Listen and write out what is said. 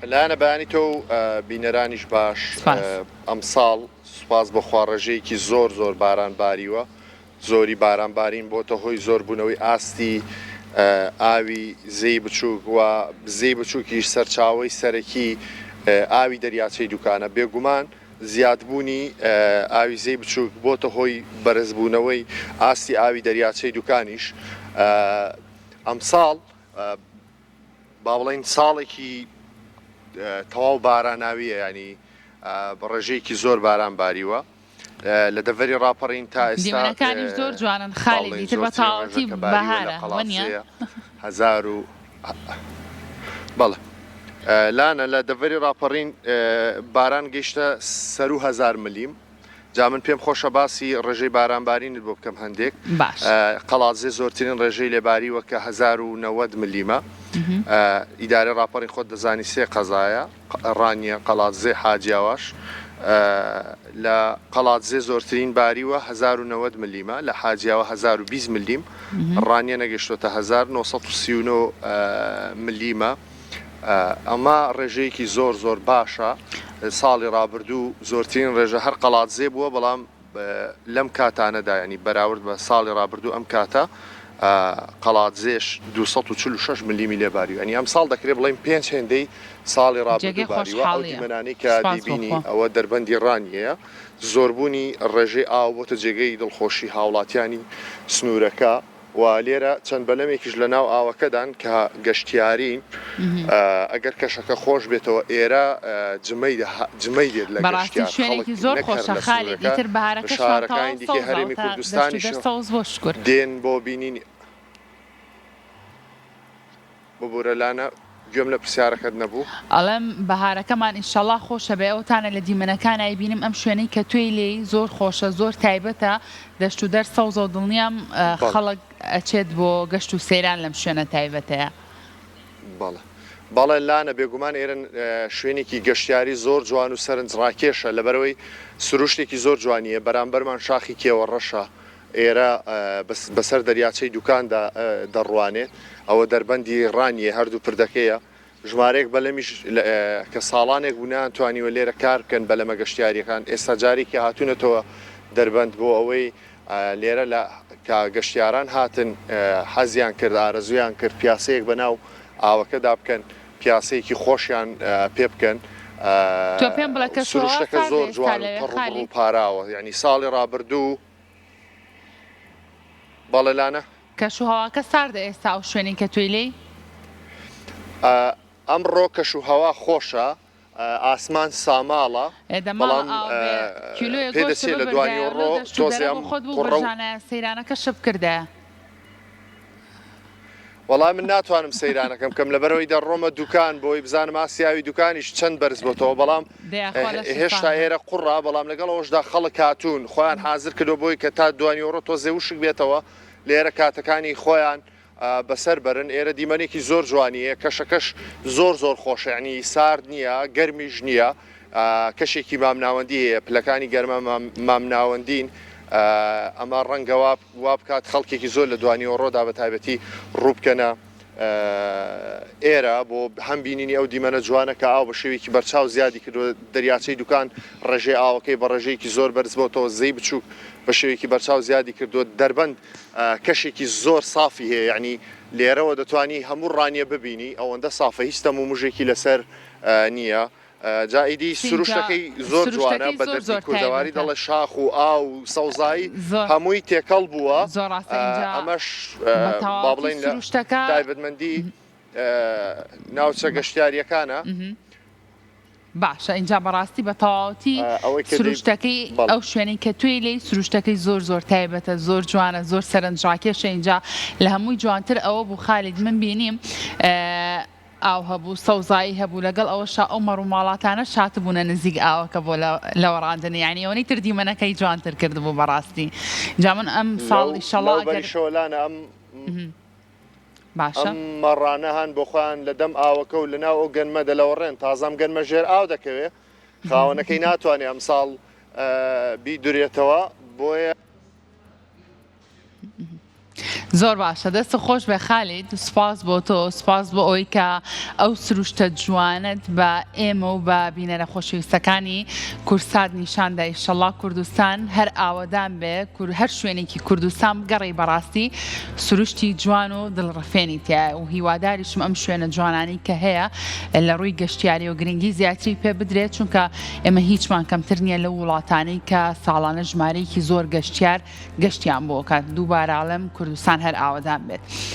لایەنە بەیانی تۆ و بینەرانیش باش. سپاس. ئەمساڵ سوپاس بۆ خوا ڕێژەیەکی زۆر زۆر باران باریوە، زۆری باران بارین بۆتە هۆی زۆربوونەوەی ئاستی ئاوی زێی بچووک و زێی بچووکیش سەرچاوەی سەرەکی ئاوی دەریاچەی دوکانە، بێگومان زیادبوونی ئاوی زێی بچووک بۆتە هۆی بەرزبوونەوەی ئاستی ئاوی دەریاچەی دوکانیش ئەمساڵ. با بڵێین ساڵێکی تەواو باراناویە ینی بە ڕێژەیەکی زۆر باران باریوە لە دەڤەری ڕاپەڕین تا ئێستا دیمەنەکانیش زۆر جوانن با خالید بڵێین ئیتر بە زۆرترین تەواوەتی ڕێژە کە باریوە لە بەهارە وەنیە؟ قەڵادزێیە هەزار و بەڵێ لانە لە دەڤەری ڕاپەڕین باران گەیشتە سەروو هەزار ملیم جا من پێم خۆشە باسی ڕێژەی باران بارینت بۆ بکەم هەندێک باش. قەڵادزێ زۆرترین ڕێژەی لێ باریوە کە 1090 ملیمە ئیدارەی ڕاپەڕین خۆت دەزانی سێ قەزایە ڕانیە قەڵادزێ حاجیاواش لە قەڵادزێ زۆرترین باریوە 1090 ملیمە لە حاجیاوە 1020 ملیم ڕانیە نەگەشتۆتە 1939 ملیمە. ئەمە ڕێژەیەکی زۆر زۆر باشە، ساڵی ڕابردوو زۆرترین ڕێژە هەر قەڵادزێ بووە، بەڵام لەم کاتانەدا یانی بەراورد بە ساڵی ڕابردوو ئەم کاتە قەڵادزێش 246 ملیمی لێ باریوە، یانی ئەمساڵ دەکرێت بڵێین پێنج هێندەی ساڵی جێگەی ڕابردوو باریوە، ئەو خۆشحاڵیە دیمەنانەی کە سوپاس بۆ دەیبینی خوا. ئەوە دەربەندی ڕانیەیە، زۆربوونی ڕێژەی ئاو بۆتە جێگەی دڵخۆشی هاوڵاتیانی سنوورەکە. و لێرە چەند بەلەمێکیش لە ناو ئاوەکەدان کە گەشتیارین ئەگەر کەشەکە خۆش بێتەوە ئێرە جمەی جمەی دێت لە بەڕاستی گەشتیار خەڵک شوێنێکی زۆر نەک هەر خۆشە لە خالید سنوورەکە ئیتر لە بەهارەکەشمان شارەکانی تەواو دیکەی سەوزە هەرێمی ئەوەتا دەشت و دەر کوردستانیش سەوز بۆ شکور. دێن بۆ بینینی. ببورە لانە گوێم لە پرسیارەکەت نەبوو. ئەڵێم بەهارەکەمان ئیشەڵا خۆشە بێ ئەوتانە لە دیمەنەکانا ئەیبینم ئەم شوێنەی کە توێی لێی زۆر خۆشە زۆر تایبەتە دەشت و دەر سەوزە و دڵنیام بەڵێ. خەڵک ئەچێت بۆ گەشت و سەیران لەم شوێنە تایبەتەیە. بەڵێ بەڵێ لانە بێگومان ئێرە شوێنێکی گەشتیاری زۆر جوان و سەرنجڕاکێشە لەبەرئەوەی سروشتێکی زۆر جوانیە بەرامبەرمان شاخی کێوەڕەشە ئێرە بەسەر دەریاچەی دوکاندا دەڕوانێت، ئەوە دەربەندی ڕانیە هەردوو پردەکەیە، ژمارەیەک بەلەمیش کە ساڵانێک بوو نەیانتوانیوە لێرە کار بکەن، بەلەمە گەشتیارییەکان ئێستا جارێکی هاتوونەتەوە دەربەند بۆ ئەوەی لێرە لە کە گەشتیاران هاتن حەزیان کرد ئارەزوویان کرد پیاسەیەک بەناو ئاوەکەدا بکەن پیاسەیەکی خۆشیان پێ بکەن. تۆ پێم بڵێ کەشوهەوا سروشتەکە ساردە زۆر ئێستا جوان و لەوێ تەڕ و بڕ و خالید؟ پاراوە یانی ساڵی ڕابردوو بەڵێ لانە. کەش و هەواکە ساردە ئێستا ئەو شوێنەی کە تۆی لێی؟ ئەمڕۆ کەش و هەوا خۆشە ئاسمان ساماڵە ئێ دە ماڵە بەڵام ئاوا بێ کیلۆیە پێ گۆشتە دەچێ لە ببردایە و لەو دوانیوەڕۆ دەشت و تۆزێ دەرە ئەم بۆ خۆت قوڕە و. ببرژانایە سەیرانەکە شپ کردایە. وەڵا من ناتوانم سەیرانەکەم بکەم لەبەرئەوەی دەڕۆمە دوکان بۆی بزانم ئاستی ئاوی دوکانیش چەند بەرز بۆتەوە بەڵام دەیاخوا لەشت هێشتا ساغ بێ. ئێرە قوڕە بەڵام لەگەڵ ئەوەشدا خەڵک هاتوون خۆیان حازر کردوە بۆی کە تا دوانیوەڕۆ تۆزێ وشک بێتەوە لێرە کاتەکانی خۆیان بەسەر بەرن ئێرە دیمەنێکی زۆر جوانی هەیە کەشەکەش زۆر زۆر خۆشە یعنی سارد نییە گەرمیش نییە کەشێکی مامناوەندی هەیە پلەکانی گەرما مامناوەندین ئەمە ڕەنگە وا بکات خەڵکێکی زۆر لە دوانیوەڕۆدا بە تایبەتی ڕووبکەنە ئێرە بۆ هەم بینینی ئەو دیمەنە جوانە کە ئاو بە شێوەیەکی بەرچاو زیادی کردووە، دەریاچەی دوکان ڕێژەی ئاوەکەی بە ڕێژەیەکی زۆر بەرز بۆتەوە، زێی بچووک بە شێوەیەکی بەرچاو زیادی کردووە، دەربەند کەشێکی زۆر سافی هەیە یانی لێرەوە دەتوانی هەموو ڕانیە ببینی ئەوەندە سافە هیچ تەم و مژێکی لەسەر نییە. جا ئیدی سینجا سروشتەکەی زۆر جوانە سروشتەکەی بە زۆر دەردی زۆر کوردەواری تایبەتە. دەڵێ شاخ و ئاو و سەوزایی زۆر هەمووی تێکەڵ بووە زۆر ڕاستە ئینجا ئەمەش بە با تەواوەتی بڵێین لە سروشتەکە تایبەتمەندی ناوچە باشە گەشتیارییەکانە. باشە ئینجا بەڕاستی بە تەواوەتی ئەوەی کە دەی سروشتەکەی بەڵێ. ئەو شوێنەی کە توێی لێی سروشتەکەی زۆر زۆر تایبەتە زۆر جوانە زۆر سەرنجڕاکێشە ئینجا لە هەمووی جوانتر ئەوە بوو خالید من بینیم ئاو هەبوو، سەوزایی هەبوو، لەگەڵ ئەوەشا ئەو مەڕ و ماڵاتانەش هاتبوونە نزیک ئاوەکە بۆ لەوەڕاندن، یانی ئەوەنەی تر دیمەنەکەی جوانتر کردبوو بەڕاستی. جا من ئەم ساڵ لەو ئیشەڵا لەو ئەگەر بەریشەوە لانە ئەم باشە. ئەم مەڕانە هەن بۆ خۆیان لە دەم ئاوەکە و لە ناو ئەو گەنمە دەلەوەڕێن، تازە ئەم گەنمە ژێر ئاو دەکەوێ، خاوەنەکەی ناتوانێ ئەمساڵ بیدورێتەوە، بۆیە. زۆر باشە دەستت خۆش بێ خالید سوپاس بۆ تۆ سوپاس بۆ ئەوەی کە ئەو سروشتە جوانەت بە ئێمە و بە بینەرە خۆشەویستەکانی کورسات نیشاندا ئیشەڵا کوردستان هەر ئاوەدان بێ هەر شوێنێکی کوردستان بگەڕێی بەڕاستی سروشتی جوان و دڵڕفێنی تیایە و هیواداریشم ئەم شوێنە جوانانەی کە هەیە لە ڕووی گەشتیاریەوە گرنگی زیاتری پێ بدرێت چونکە ئێمە هیچمان کەمتر نییە لەو وڵاتانەی کە ساڵانە ژمارەیەکی زۆر گەشتیار گەشتیان بۆ کات دووبارە ئەڵێم کوردستان هەر ئاوەدان بێت.